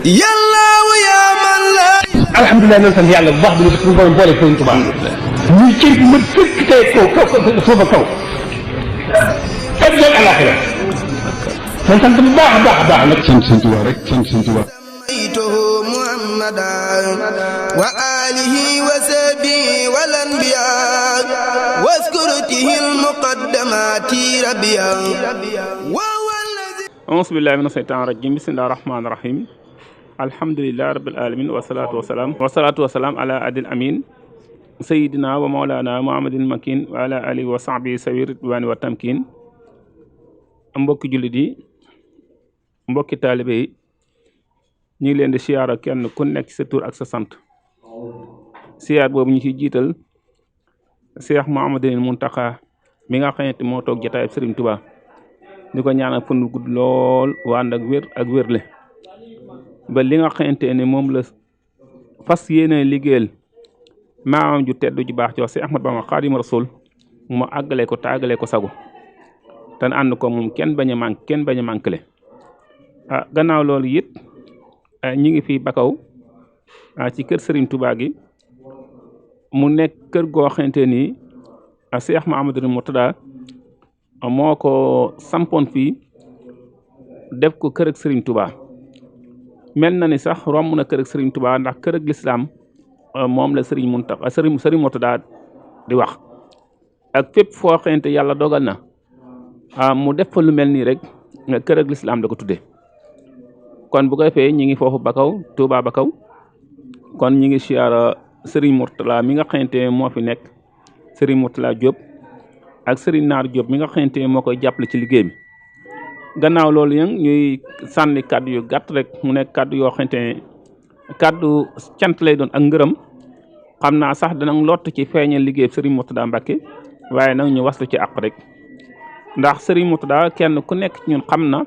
yàllaahu yaa man la. alhamdulilah nañ sant yàlla bu baax bi suñu borom boole Sëriñ Tuubaa ñuy cër bi ma fekk tey kaw suufa kaw ak jël alaxira nañ sant bu baax a baax a baax nag sant Sëriñ Tuubaa rek sant Sëriñ Tuubaa محمدا وآله وصحبه والأنبياء واذكرته المقدمات ربيا أعوذ بالله من الشيطان الرجيم بسم الله الرحمن الرحيم الحمد لله رب العالمين والصلاة والسلام على عبد الأمين سيدنا ومولانا محمد المكين وعلى آله وصحبه سوي الرضوان والتمكين mbokki jullit yi mbokki taalibe yi ñu ngi leen di siyaara kenn ku nekk sa tur ak sa sant siyaar boobu ñu ci jiital Cheikh Mouhamadoul Mountakha mi nga xamante moo toog jotaay Serigne Touba di ko ñaanal fan wu gudd lool waa ànd ak wér ak wérle ba li nga xamante ne moom la fas yéene liggéeyal maamam ju tedd ju baax ci wax Cheikh Ahmadou Bamba Khadimu Rasul mu àggale ko tàggale ko sago te ànd ko moom kenn bañ a manqué gannaaw loolu it ñi ngi fii Bakaw ci kër Serigne Touba gi mu nekk kër goo xamante ni Cheikh Mouhamadoul Mourtada moo ko sampoon fii def ko kër ak Serigne Touba mel na ni sax romb na kër ak Serigne Touba ndax kër ak lislaam moom la Serigne Mourtada di wax ak fépp foo xamante yàlla dogal na mu def fa lu mel nii rek nga kër ak lislaam da ko tuddee kon bu ko defee ñi ngi foofu Bakaw Touba Bakaw kon ñi ngi siyaara Serigne Mourtada mi nga xamante moo fi nekk Serigne Mourtada Diop ak Serigne Naar Diop mi nga xamante moo koy jàppale ci liggéey bi gannaaw loolu yëng ñuy sànni kàddu yu gàtt rek mu nekk kàddu yoo xamante ne kàddu cant lay doon ak ngërëm xam naa sax danañ lott ci feeñal liggéey Serigne Mourtada Mbacké waaye nag ñu waslu ci àq rek ndax Serigne Mourtada kenn ku nekk ci ñun xam na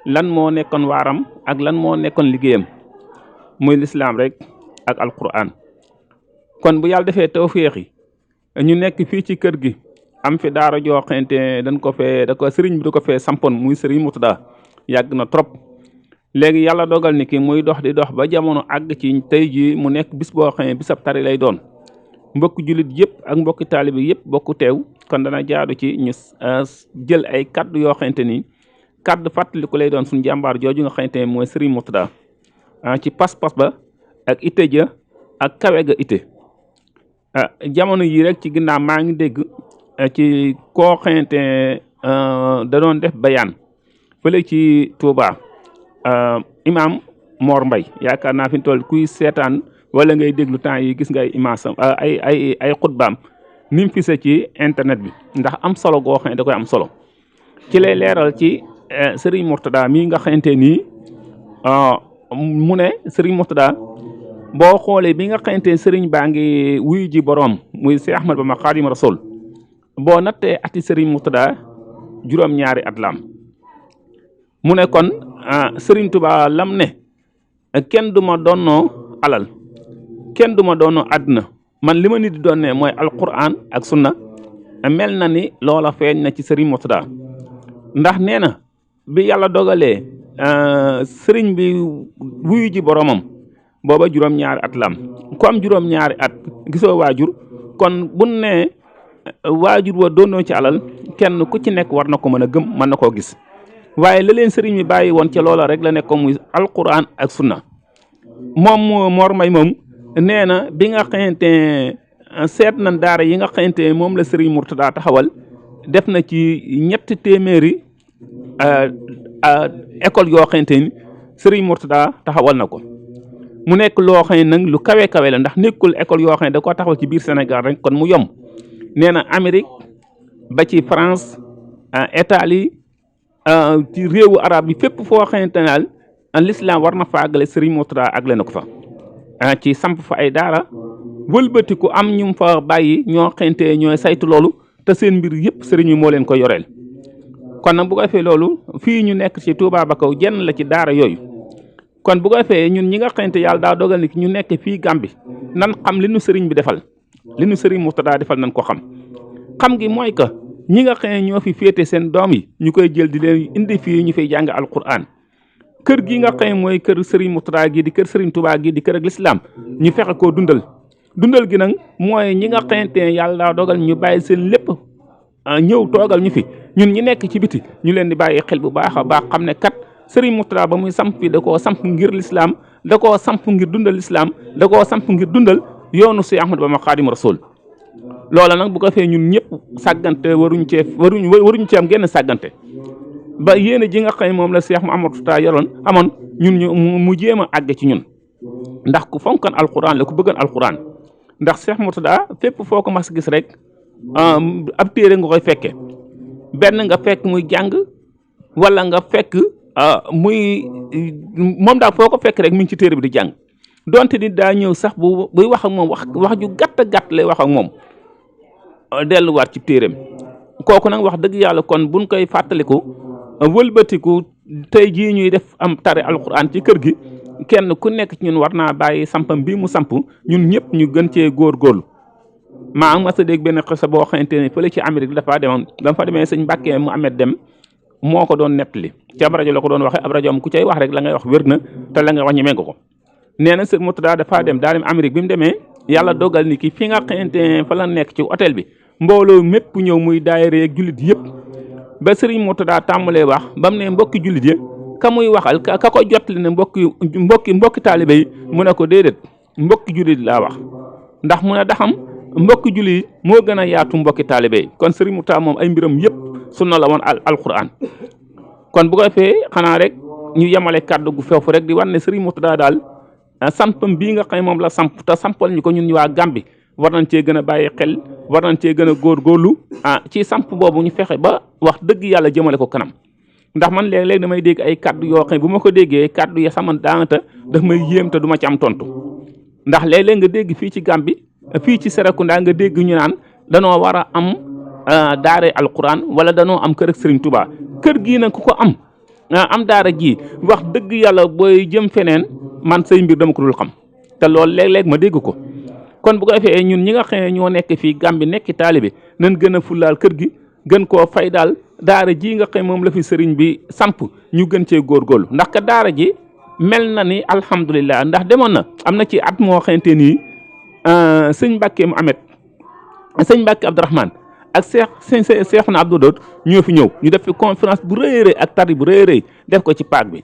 lan moo nekkoon waaram ak lan moo nekkoon liggéeyam muy lislaam rek ak alquran kon bu yàlla defee tawféex yi ñu nekk fii ci kër gi am fi daara joo xamante dañ ko fee sëriñ bi da ko fee sampoon muy Serigne Mourtada yàgg na trop léegi yàlla dogal ni ki muy dox di dox ba jamono àgg ci tey jii mu nekk bis boo xam ne bisab tari lay doon mbokki jullit yëpp ak mbokki taalibe yëpp bokku teew kon dana jaadu ci ñu jël ay kaddu yoo xamante ni kaddu fàttaliku lay doon suñu jàmbaar jooju nga xamante ne mooy Serigne Mourtada ci pas-pas ba ak ite ja ak kawe ga ite jamono yii rek ci ginnaaw maa ngi dégg ci koo xamante da doon def bayaan fële ci Touba imam Mor Mbay yaakaar naa fi mu toll kuy seetaan wala ngay déglu temps yi gis nga ay image ay xutbaam ni mu fise ci internet bi ndax am solo goo xam ne da koy am solo ci lay leeral ci Serigne Mourtada mii nga xamante nii mu ne Serigne Mourtada boo xoolee bi nga xamante Serigne baa ngi wuyu ji boroom muy Cheikh Ahmadou Bamba Khadimu Rasul boo nattee ati Serigne Mourtada juróom-ñaari at la am mu ne kon Serigne Touba lam ne kenn du ma doonoo alal kenn du ma doonoo àdduna man li ma nit di doon ne mooy alquran ak sunna mel na ni loola feeñ na ci Serigne Mourtada ndax nee na bi yàlla dogalee Serigne bi wuyu ji boromam booba juróom-ñaari at la am ku am juróom-ñaari at gisoo waajur kon bu ne waajur wa doonoo ci alal kenn ku ci nekk war na ko mën a gëm mën na koo gis waaye la leen Serigne bi bàyyi woon ca loola rek la nekk ko muy alquran ak sunna moom Mor Mbay moom nee na bi nga xamante seet na daara yi nga xamante moom la Serigne Mourtada taxawal def na ci 300 école yoo xamante ni Serigne Mourtada taxawal na ko mu nekk loo xam ne nag lu kawe kawe la ndax nekkul école yoo xam ne da koo taxawal ci biir Sénégal rek kon mu yomb nee na Amérique ba ci France Italie ci réewu arab yi fépp foo xamante ne daal l'islam war na fa àggale Serigne Mourtada àggale na ko fa ci samp fa ay daara wëlbatiku am ñu fa bàyyi ñoo xamante ñooy saytu loolu te seen mbir yëpp Serigne bi moo leen ko yoreel kon nag bu ko defee loolu fii ñu nekk ci Touba Bakaw jenn la ci daara yooyu kon bu ko defee ñun ñi nga xamante yàlla daa dogal ni ñu nekk fii Gàmbi nan xam li nu Serigne bi defal li nu Serigne Mourtada defal nan ko xam gi mooy que ñi nga xam ne ñoo fi féete seen doom yi ñu koy jël di leen indi fii ñu fay jàng alquran kër gi nga xam mooy kër Serigne Mourtada gi di kër Serigne Touba gi di kër ak lislaam ñu fexe koo dundal gi nag mooy ñi nga xamante ne yàlla dogal ñu bàyyi seen lépp ñëw toogal ñu fi ñun ñi nekk ci biti ñu leen di bàyyi xel bu baax a baax xam ne kat Serigne Mourtada ba muy samp fi da koo samp ngir lislaam da koo samp ngir dundal lislaam da koo samp ngir dundal yoonu Seex Ahmadu Bamba Xaadimu Rasuul loola nag bu ko fee ñun ñëpp sàggante waruñ ci am genn sàggante ba yéene ji nga xam moom la Seex Muhamadu Taa yoroon amoon ñun ñu mu jéem a àgg ci ñun ndax ku fonkan alquran la ku bëggan alquran ndax Seex Mourtada fépp foo ko mas gis rek ab téere nga koy fekke benn nga fekk muy jàng wala nga fekk muy moom daal foo ko fekk rek mi ngi ci téere bi di jàng donte nit daa ñëw sax buy wax ak moom wax ju gàtt lay wax ak moom delluwaat ci téereem kooku nag wax dëgg yàlla kon buñ koy fàttaliku wëlbatiku tey jii ñuy def am tare alquran ci kër gi kenn ku nekk ci ñun war naa bàyyi sampam bii mu samp ñun ñëpp ñu gën cee góorgóorlu maa ngi mas a dégg benn xisa boo xamante ne fële ci Amérique dafa demee sëñ Mbàkke mu amet dem moo ko doon nettali ci ab rajo la ko doon waxee ab rajo am ku cay wax rek la ngay wax wér na te la ngay wax ñemee nga ko nee na sëñ Mourtada dafa dem Amérique bi mu demee yàlla dogal ni ki fi nga xamante ne fa la nekk ci hôtel bi mbooloo mépp ñëw muy daayira ak jullit yëpp ba sëriñ Mourtada tàmbalee wax ba mu ne mbokki jullit ya ka muy waxal ka ko jotli ne mbokki taalibe yi mu ne ko déedéet mbokki jullit laa wax ndax mu ne daxam mbokki jullit moo gën a yaatu mbokki taalibe yi kon sëriñ Mourtada moom ay mbiram yëpp sunna la woon alquran kon bu ko defee xanaa rek ñu yemale kàddu gu foofu rek di wan ne sëriñ Mourtada daal sampam bii nga xam moom la samp te sampal ñu ko ñun waa Gàmbi war nañ cee gën a bàyyi xel war nañ cee gën a góorgóorlu ci samp boobu ñu fexe ba wax dëgg yàlla jëmale ko kanam ndax man léeg-léeg damay dégg ay kàddu yoo xam bu ma ko déggee kàddu ya sama daanata daf may yéem te du ma ci am tontu ndax léeg-léeg nga dégg fii ci Gàmbi fii ci Serekunda nga dégg ñu naan danoo war a am daare alquran wala danoo am kër ak Serigne Touba kër gii nag ku ko am daara ji wax dëgg yàlla booy jëm feneen man say mbir dama ko dul xam te loolu léeg-léeg ma dégg ko kon bu ko defee ñun ñi nga xam ne ñoo nekk fii Gàmbi nekk taalibe nañ gën a fullaal kër gi gën koo fay daal daara ji nga xam moom la fi sëriñ bi samp ñu gën cee góorgóorlu ndax ka daara ji mel na ni alhamdulilah ndax demoon na am na ci at moo xamante nii sëñ Mbàkke Muhammad sëñ Mbàkke Abdourahmane ak Seexuna Abdou Doot ñoo fi ñëw ñu def fi conférence bu rëy ak tari bu rëy def ko ci paak bi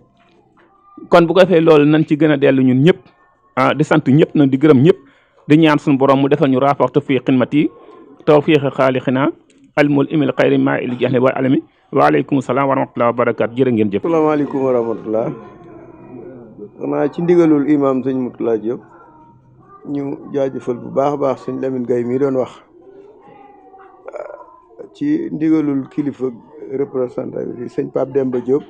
kon bu ko defee loolu nañ ci gën a dellu ñun ñëpp di sant ñëpp na di gërëm ñëpp di ñaan suñu borom mu defal ñu raafaxtu fii xidmati tawfiixi xaalixina almul imil xayri maa il jahli wal alami waaleykum salaam wa rahmatulah wa barakaatu jërë ngeen jëf. asalaamaaleykum wa rahmatulah. xanaa ci ndigalul imam sëñ Mourtada Diop ñu jaajëfal bu baax a baax sëñ Lamine Gaye mii doon wax ci ndigalul kilifa représentant bi sëñ Pape Demba Diop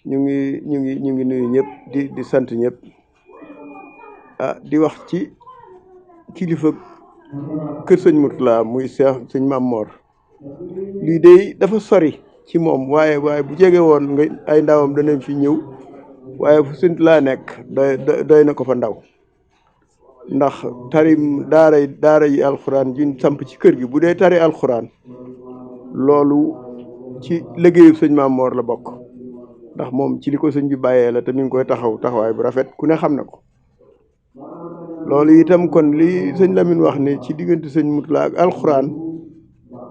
ñu ngi nuyu ñëpp di sant ñëpp di wax ci kilifa kër sëñ Mourtada muy Seex sëñ Mam Mor lii de dafa sori ci moom waaye bu jege woon nga ay ndawam danañ fi ñëw waaye fu sëñ laa nekk doy na ko fa ndaw ndax tarim daara yi alxuraan juñ samp ci kër gi bu dee tari alxuraan loolu ci liggéeyu sëñ Mam Mor la bokk ndax moom ci li ko sëñ bi bàyyee la te mi ngi koy taxawaay bu rafet ku ne xam na ko loolu itam kon li sëñ Lamine wax ne ci diggante sëñ Mourtada ak alxuraan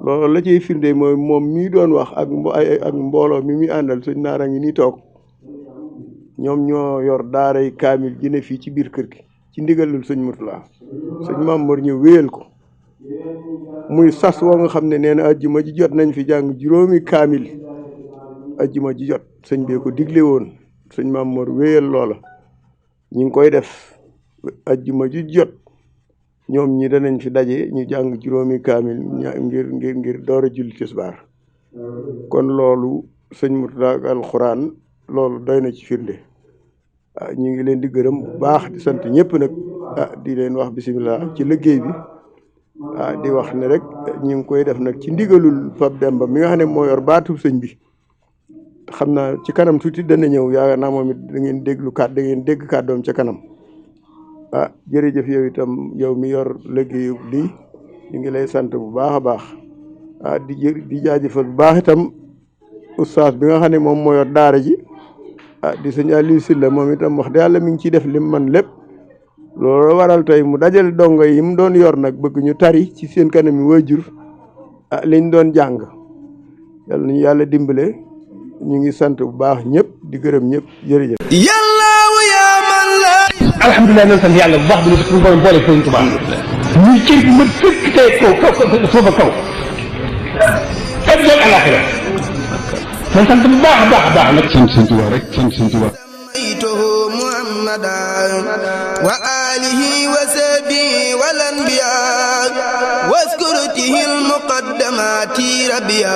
loolu la ciy firnde mooy moom mii doon wax ak mbooloo mi muy àndal sëñ Naara ngi nii toog ñoom ñoo yor daaray kaamil ji ne fii ci biir kër gi ci ndigalul sëñ Mourtada sëñ Mam Mor ñëw wéyal ko muy sas woo nga xam ne nee na ajjuma ji jot nañ fi jàng 5 kaamil ajjuma ji jot sëñ bee ko digle woon sëñ Mam Mor wéyal loola ñi ngi koy def ajjuma ji jot ñoom ñi danañ fi daje ñu jàng 5 kaamil ngir door a julli tisbaar kon loolu sëñ Mourtada ak alxuraan loolu doy na ci firnde ñu ngi leen di gërëm bu baax di sant ñëpp nag di leen wax bisimilah ci liggéey bi di wax ne rek ñu ngi koy def nag ci ndigalul Pape Demba mi nga xam ne moo yor baatu sëñ bi xam naa ci kanam tuuti dana ñëw yaakaar naa moom it da ngeen dégg kàddoom ca kanam jërëjëf yow itam yow mi yor liggéeyu lii ñu ngi lay sant bu baax a baax di jaajëfal bu baax itam oustaz bi nga xam ne moom moo yor daara ji di sëñ Aliou Sylla moom itam wax dëgg yàlla mi ngi ciy def lim man lépp loolu waral tey mu dajale dongo yi mu doon yor nag bëgg ñu tari ci seen kanam yi waajur liñ doon jàng yàlla nañu yàlla dimbale ñu ngi sant bu baax ñëpp di gërëm ñëpp jërëjëf. alhamdulilah nañ sant yàlla bu baax bi ñu suñu borom boole Sëriñ Tuubaa ñuy cër bi mën fekk tey kaw foofa kaw ak doon alaxira nañ sant bu baax a baax a baax nag sant Sëriñ Tuubaa rek sant Sëriñ Tuubaa wa alihi wa sahbihi wal anbiya waskurtihi al muqaddamati rabbiya